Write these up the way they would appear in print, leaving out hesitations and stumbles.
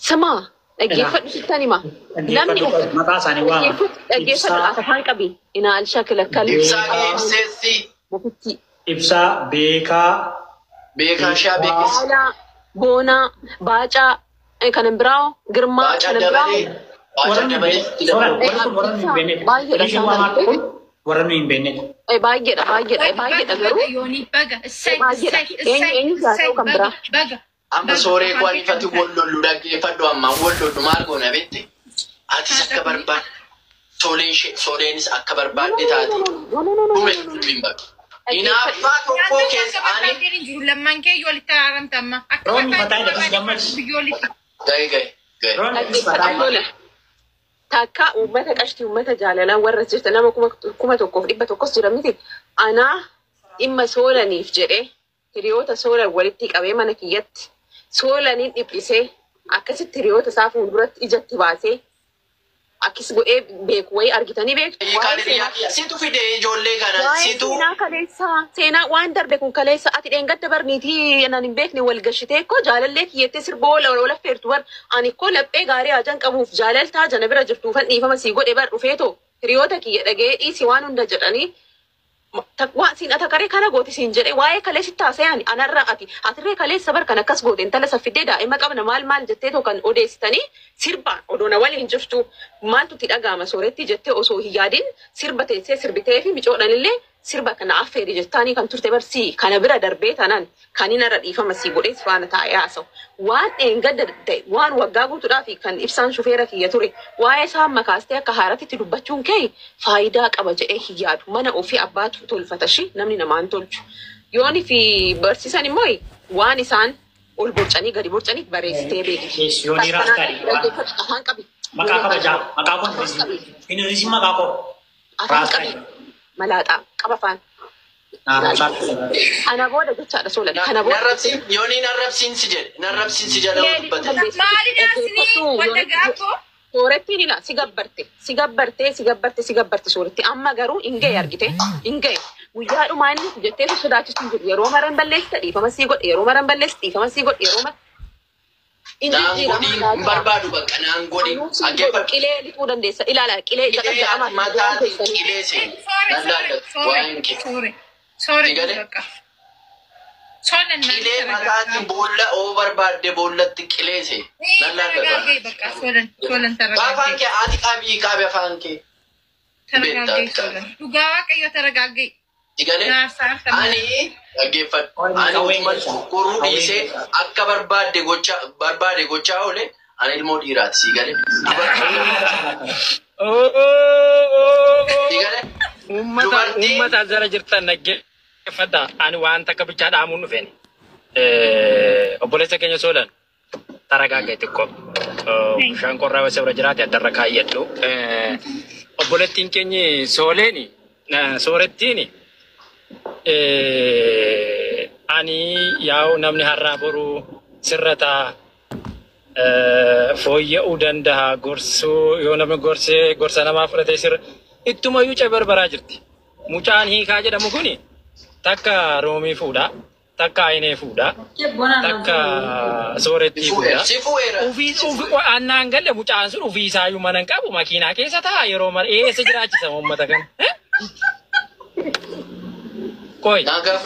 Simaa dhaggeeffadhu sittan hima. Namni Dhaggeeffadhu maqaa isaanii waama. Dhaggeeffadhu Ibsaa, afaan qabi. Inaal shakila kalbi. Ibsaa Geebseessi. Mukitti. Ibsaa, Beekaa, Beekaa Shaa Beekis. Caalaa, Boonaa, Baacaa, kanan biraa Girmaa, Baacaa kanan biraa. Dabalee. Baacaa warra nu hin Dabalee. beekne. Soran, warri kun warra nu hin beeknedha. Baay'eedha Isheen isaan waamaa kan. kun warra nu hin beeknedha. Baay'eedha, baay'eedha, baay'eedha garuu. Yoonii baga issay Baay'eedha. issay Eenyu issay eenyu haa issay ta'u kan baga biraa. baga Amma baga sooree afaan koo kee anifati qabda. wal lollu dhaggeeffadhu amma wal lollu maal goona beekte? Atis akka barbaadde sooleenis akka No, no, barbaadde no, taate. no, no, no, no, Dhume no, no, no. dubbiin bakka. Dhaggeeffadhu. Hinaaffaa tokkoo Naannoo keessa akka ani barbaadeen hin jiru lammaan kee yoo walitti araaramta amma akka Roon barbaadde fataa jedha barbaadde gammachis. biyyoo walitti. gahe gahe gahe. Roon Dhaggeeffadhu fataa lola. Takka uummata qashtii uummata jaalalaa warra jirta nama 1100 jira miti. Anaa dhimma soolaniif jedhee hiriyoota soolan walitti qabee mana kiyyatti soolaniin dhiphisee akkasitti hiriyoota isaa fuulduratti ijatti baasee akkas godhee beeku wayii argitanii beektu. Hiikaan Waa'ee seenaa hiriyaa situ fide ijoollee kana waa'ee situ seenaa kaleessaa seenaa waan darbe kun kaleessa ati dheengadda barniitii nan hin beekne wal gashitee koo jaalallee kiyyettee sirba oola oola feertu bar ani koo laphee gaarii hajan qabuuf jaalaltaa jana bira jirtuufan dhiifama sii godhe bar dhufeetoo hiriyoota kiyya dhaga'ee dhiisi waan hunda jedhanii waan siin ata karee kana goote siin jedhe waa'ee kaleessitti haasa'an anarra ati atirree kaleessa bar kan akkas goote intala saffiddee daa'ima qabna maal maal jettee too kan odeessitanii sirbaan odoo na waliin jirtu maaltu itti dhaga'ama sooretti jettee osoo hin yaadin sirba teessee sirbitee fi micoodhanillee sirba kana affeeri jettaanii kan turte barsii kana bira darbee tanan kan inni irra dhiifama sii godhee si faana taa'ee haasa'u. Waan dheengadda ta'e waan waggaa guutuudhaa fi kan ibsaan shufeera kiyya ture waa'ee isaa amma kaastee akka haaratti dubbachuun kee faayidaa qaba jedhee hin yaadu. Mana ofii abbaatu tolfata shi namni namaan tolchu. Yooni fi barsiisan immoo waan isaan ol borcanii gadi borcanii bareessitee beekti. Yoonii raaskaadhi. Afaan qabi. Maqaa kabajaa. Maqaa kun Afaan qabi. hin hir'isin maqaa koo. Afaan qabi. Malaaxaa qaba afaan. Naannoo Kana booda jechaadha soolan. Kana booda. narrabsiin yoonii narrabsiin si jedhe narrabsiin si jedha dubbate. Maali daasni wanta gaafoo Soorettiin ila si gabbarte si gabbarte si gabbarte si gabbarte sooretti amma garuu hin gahe argite hin gahe guyyaa dhumaa inni jettee si sodaachisu hin jiru yeroo maran balleessa dhiifama sii godhe yeroo maran balleessa dhiifama sii godhe yeroo maran hin Naan godhi jijjiirama hin barbaadu bakka naan godhi Anuu siin godhu dhaggeeffadhu. qilee lixuu dandeessa ilaala qilee Qilee ati jaqajaqamaa mataatiin qilee seeni. soore Nan soore laallatu soore waa'een kee. soore soore Sigale? bakka. Soolan Qilee mataatiin boolla oo barbaadde boollatti qilee seeni. Nan Taragaagee laallatu. bakka soolan soolan Afaan taragaagee kee ati qabii qabi afaan kee. taragaagee soolan dhugaa waaqayyo taragaagee Sigale? naarsaa artama. Ani dhaggeeffadhu. Ani Qawween utuma gocha. qoruu dhiisee akka barbaadde gocha barbaade gochaa oole ani ilmoo dhiiraati sii galee. Sii galee. Uummata Dubartii- uummata as jala jirtan dhaggeeffadha. Ani waan takka bichaa dhaamuun dhufeen. Obboleessa keenya soolan taragaagee xiqqoo. Bishaan qorraa wasa bira jiraate addarra kaayyadhu. Obboleettiin keenyi sooleeni soorettiin ani yaa'u namni har'aa boru sirrataa fooyya'uu danda'a gorsuu yoo namni gorsee gorsa namaa fudhatee sirra ittumayyuu cabarbaraa jirti. Mucaan hiikaa jedhamu kuni takka roomii fuudha, takka ayinee fuudha, takka soorettii Si fuudheera. fuudha. Si fuudheera. Ufii ufi annaan galle mucaan sun ufii isaayyuu mana hin qabu makiinaa keessa taa'a yeroo mara eessa jiraachisa uummata kana? Qoy Naagaaf.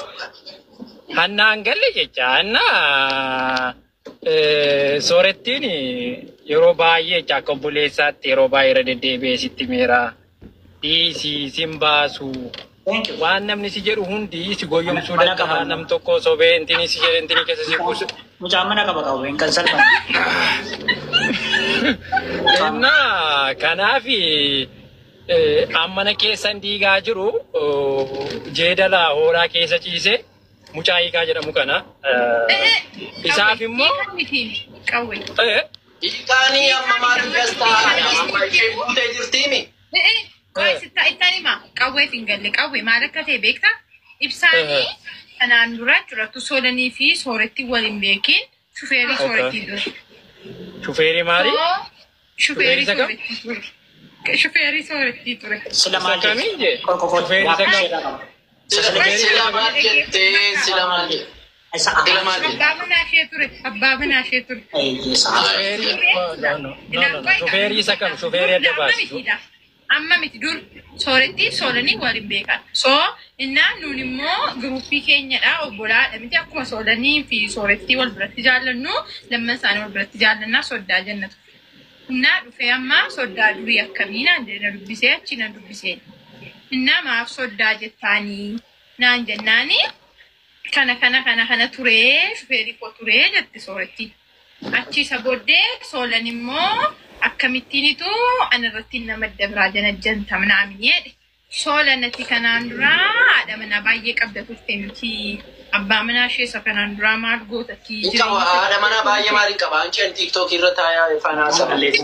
Hannaan galle jecha hannaa soorettiin yeroo baay'ee jecha akka obboleessaatti yeroo baay'ee irra deddeebi'ee sitti meera. Dhiisii sin baasu. Thank you. Waan namni si jedhu hundi si goyyomsuu Mana danda'a. qaba. Nam tokko sobee intini si jedhe intini keessa si buusu. Mucaan mana qaba qabu hin kan salphan. Innaa kanaaf ammana keessan diigaa jiru jeedala hoolaa keessa ciisee mucaa hiikaa jedhamu kana. Isaaf immoo Qawwee. Hiikaanii amma maaliif as taa'an amma ishee fuutee jirtiimi? Ittaan hima qawweef hin galle qawwee maal akka ta'e beektaa? Ibsaanii kanaan dura jechuudha soolanii fi sooretti wal hin beekin shufeerii soorettii ture. Shufeerii maali? Shufeerii Shufeerii isa kam? soorettii ture. Shufeerii soorettii ture. Sila maal Isa kamiin jee? Qorqoqooti. Shufeerii isa kam? Gaaffii qaba. Sila maal jettee sila maal jette? Isa Ati lamaa jedhe. Abbaa manaa ishee ture. Abbaa manaa ishee ture. Shufeerii, no, no, no, no, shufeerii isa kam? Shufeerii adda baasi. Amma miti, dur sooretti soolanii waliin beekan. So innaa nuun immoo giruuppii keenyadha, obbolaadha miti, akkuma soolanii fi soorettii wal biratti jaallannu, lamman isaanii wal biratti jaallannaa, soddaa jennatu. Innaa dhufee amma soddaa durii akkamii naan jedhe, na dubbisee, achi na dubbisee. Innaa maaf soddaa jettaanii naan jennaanii, kana kana kana kana turee, shufeerii koo turee jette sooretti. Achi isa booddee soolan immoo akkamittiinitu ana irratti nama adda biraa janajjanta minaamin jedhe. Soolan ati kanaan duraa haadha manaa baay'ee qabda turte miti. Abbaa manaa ishee isa kanaan duraa maal gootati? Hin qabu, haadha manaa baay'ee maaliin qaba? Anchi TikTok irra taayaa faana haasa'u. Kunis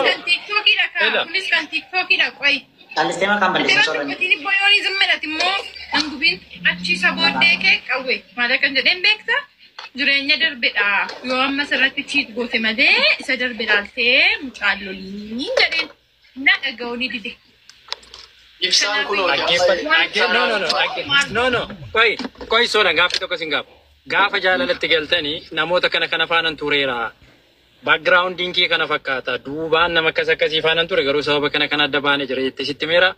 kan TikTokiidha kaa. Kunis kan TikTokiidha qoyi. Callistee maqaan balleessu Yeroo soolanii. dubbatiin ibboo yoonii zimmadhati immoo hangubiin achi isa booddee kee qawwe maal akkan jedheen beekta, jireenya darbedha, yoo amma sirratti cheat goote malee isa darbe laaltee mucaan lolii jedheen, na dhaga'uu ni dide. Ibsaan kun Dhaggeeffadhu. No, no, no. No, no. Qoy, qoy, sola gaaffii tokko sin gaafa. Gaafa jaalalatti galtanii namoota kana kana faanan tureera. Backgroundiin kee kana fakkaata. Duubaan nama akkas akkasii faanan ture, garuu sababa kana kana adda baanee jira jettee sitti meera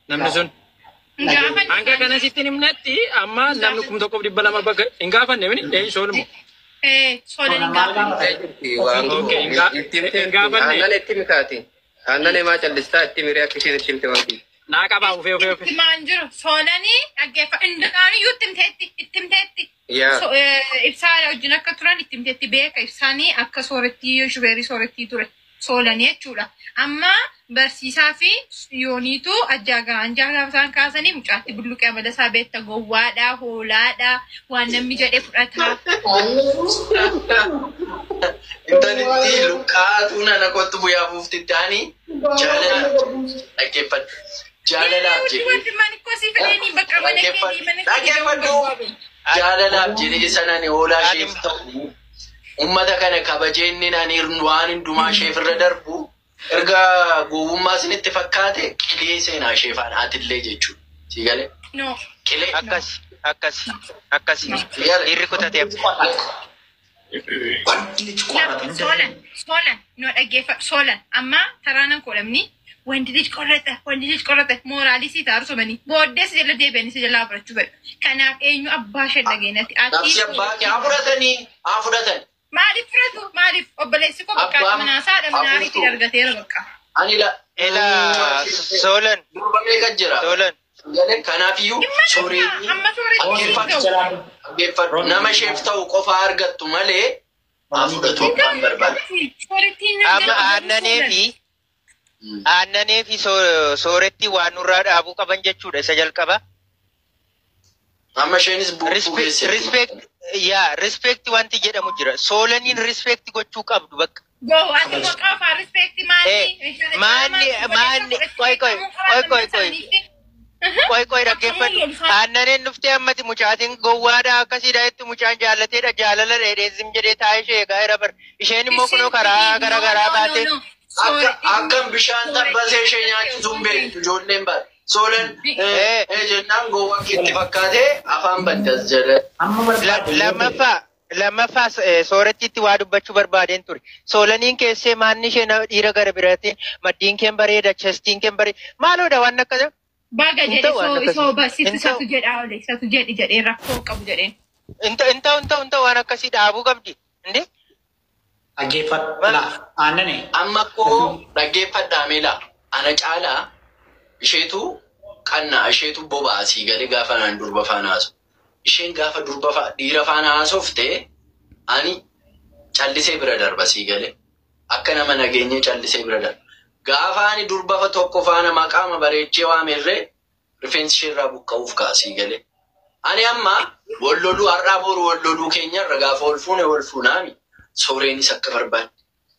namni sun. Gaafa Hanga kana sitti himnetti amma namni 1200 bakka hin gaafanne mini ee soolmo. Sola ni gaafa. Okay, hin gaafanne. Aannan itti mikaati. Aannan himaa callistaa itti miree akka isheen itti himte wanti. Naa qabaa ufee ufee ufee. Itti maan jiru soolanii dhaggeeffa indaaniyyuu itti himteetti, itti himteetti. Yaa. Ibsaa wajjin akka turan itti himteetti, beeka ibsaanii akka soorettii, shubeerii soorettii ture soolanii jechuudha. Amma barsiisaa fi yooniitu ajjaa anjaa gaafa isaan kaasanii mucaatti bulluqee amala isaa beekta, gowwaadha, hoolaadha, waan namni jedhe fudhata. Intalitti luqqaatuu nana kottu guyyaa buuftitti ani jaalala dhaggeeffadhu. Jaalalaaf jedhee. Wanti maal kosii fedhanii bakka mana keetii mana. Dhaggeeffadhu. Jaalalaaf jedhee sanani hoolaa isheef ta'u. Uummata kana kabajeenni ani waan hundumaa isheef irra darbu erga gowwummaa isinitti fakkaate qilee seenaa ishee faana atillee jechuudha. Si galee? No. Qilee. Akkas akkas akkas Si galee? Dhiirri kutatee. Soolan, soolan, no, dhaggeeffadhu, soolan. Amma taraanan kodhamni wanti lij qorrata, wanti lij qorrata mooraalii sii taarsumanii booddees jala deebi'anii si jalaa fudhachuu fedhu. Kanaaf eenyu abbaa ishee dhageenyatti ati. Nafsi abbaa kee haa fudhatanii, haa fudhatan. Maaliif fudhatu? Maaliif obboleessi koo bakka Abbaan manaa saadha manaa hafuutu. itti argateera bakka. Ani la. Ela soolan. Durba meeqa jira? Soolan. Kanaafiyyuu sooreyyii Amma sooretti dhaggeeffadhu. Dhaggeeffadhu. Nama isheef ta'u qofa argattu malee haa fudhatu abbaan barbaade. Soorettiin Amma aannanee fi sooretti waan nurraa dhaabuu qaban jechuudha isa jalqaba. Amma isheenis buufuu keessatti. Respect, yaa, respect wanti jedhamu jira. Soolaniin respect gochuu qabdu bakka. Goo ati maqaa afaan respect maali? Maanni qoy qoy qoy qoy qoy qoy qoy, dhaggeeffadhu. Aannaneen dhuftee ammati mucaatiin gowwaadha akkasiidha jetti, mucaan jaallateedha, jaalala dheedheesim jedhee taa'ee ishee eegaa jira bar. Isheen immoo kunoo karaa gara garaa baatee. Akka akkam bishaan tabbasee ishee nyaachisuun beektu ijoolleen bara. Soolan jennaan gowwaan keetti fakkaatee afaan baddas jedhe. Amma barbaade. Lammaffaa soorettiitti waa dubbachuu barbaadeen ture. Soolaniin keessee maanni ishee dhiira gara biraatiin maddiin keen bareeda, chestiin keen bareeda. Maaloodha waan akkasii? Baga Hin jedhe ta'u waan akkasii. soo Hin ta'u. satu jedhaa ole satu jedhi jedhee rakkoo qabu jedheen. Hin ta'u, hin ta'u, hin ta'u, hin ta'u, waan akkasii dhaabuu qabdi. Inde? Dhaggeeffadhu. Laa aannani. Amma koo dhaggeeffadhaa meelaa. Ana caalaa isheetu qannaa, isheetu bobaasii galee gaafa naan durba faana haasu. Isheen gaafa durba dhiira faana haasofte ani callisee bira darba sii galee. Akka nama nageenyee callisee bira darba. Gaafa ani durba tokko faana maqaama bareechee waamerree rifeensi isheerraa buqqa'uuf kaasii galee. Ani amma walloluu har'aa boru walloluu keenyarra gaafa wal fuune wal fuunaami. Sooreenis akka barbaade,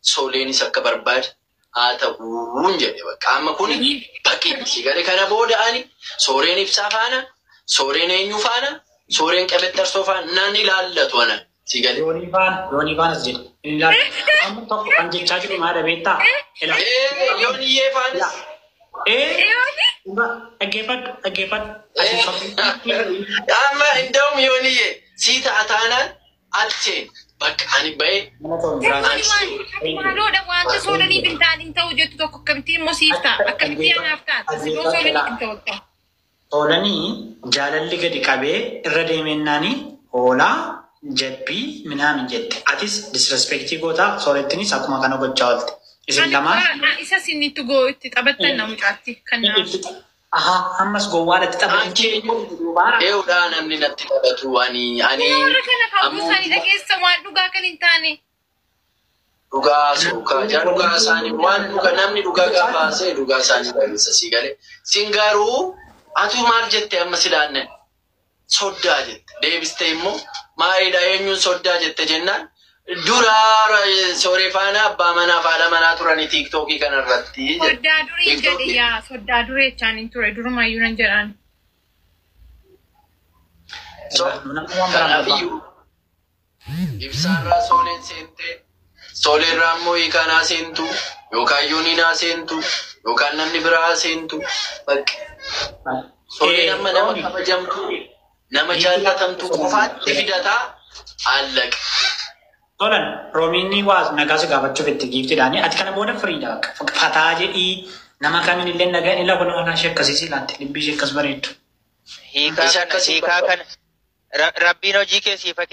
sooleenis akka barbaade haa ta'uun jedhe bakka. Amma kuni baqee si galee, kana booda ani sooreen ibsaa faana, sooreen eenyu faana, sooreen qabexxarsoo faana nan ilaallatu ana si galee. Yoonii faana, yoonii faanas jedhe. Inni ilaalu. Amma tokko kan jechaa jiru maal beektaa? Ila. Yooniyyee faanis. Dhaggeeffadhu, dhaggeeffadhu. Amma inda'um yooniyyee. Sii ta'a taanaan ati seen bakka ani ba'ee Maaloodha wanta soolaniif hin taane hin ta'u jettu tokko akkamittiin immoo siif ta'a? Akkamittiin anaaf ta'a? Simoo soolaniif hin ta'u ta'a. Soolanii jaalalli gadi qabee irra deemennaani hoolaa jabbii minaamin jette. Atis disrespectii gootaa soorettinis akkuma kana gochaa oolte. Isin lamaan Isa sinitti goo itti taphattan na mucaatti kanaaf. Aha, ammas gowwaadhatti Anchi taphatan. eewudhaa namni natti taphatu ani ani Warra kana kaa'uu ammoo isaanii dhageessa waan dhugaa kan hin taane. Dhugaa suukaa jaa dhugaa isaanii waan dhugaa namni dhugaa gaafa haasa'e dhugaa isaanii dhageessa sii galee. Siin garuu atu maal jette amma silaannen soddaa jette deebiste immoo maalidha eenyuun soddaa jette jennaan dura sooree faana abbaa manaa fi haadha manaa turanii tiiktookii kanarratti jette. Soddaa durii jedhe Tiiktookii yaa soddaa duree jechaan hin ture durumaayyuu nan jedhaan. So kanaafiyyuu ibsaarraa sooleen seentee sooleerraa immoo hiikanaa seentu yookaan yooniinaa seentu yookaan namni biraa seentu bakka sooleen amma nama kabajamtu nama jaallatamtu qofaatti fidataa allaqa. Tolan, Roomiin waa nagaa si gaafachuuf itti giiftiidhaani. Ati kana booda firiidha. Fataa jedhii nama kamiin illee nagaa inni lafa nama ishee akkasii si ilaalte libbii ishee akkas bareeddu. Hiikaa Isa kana akkasii hiikaa kana rabbiin hojii kee siif haa kennu.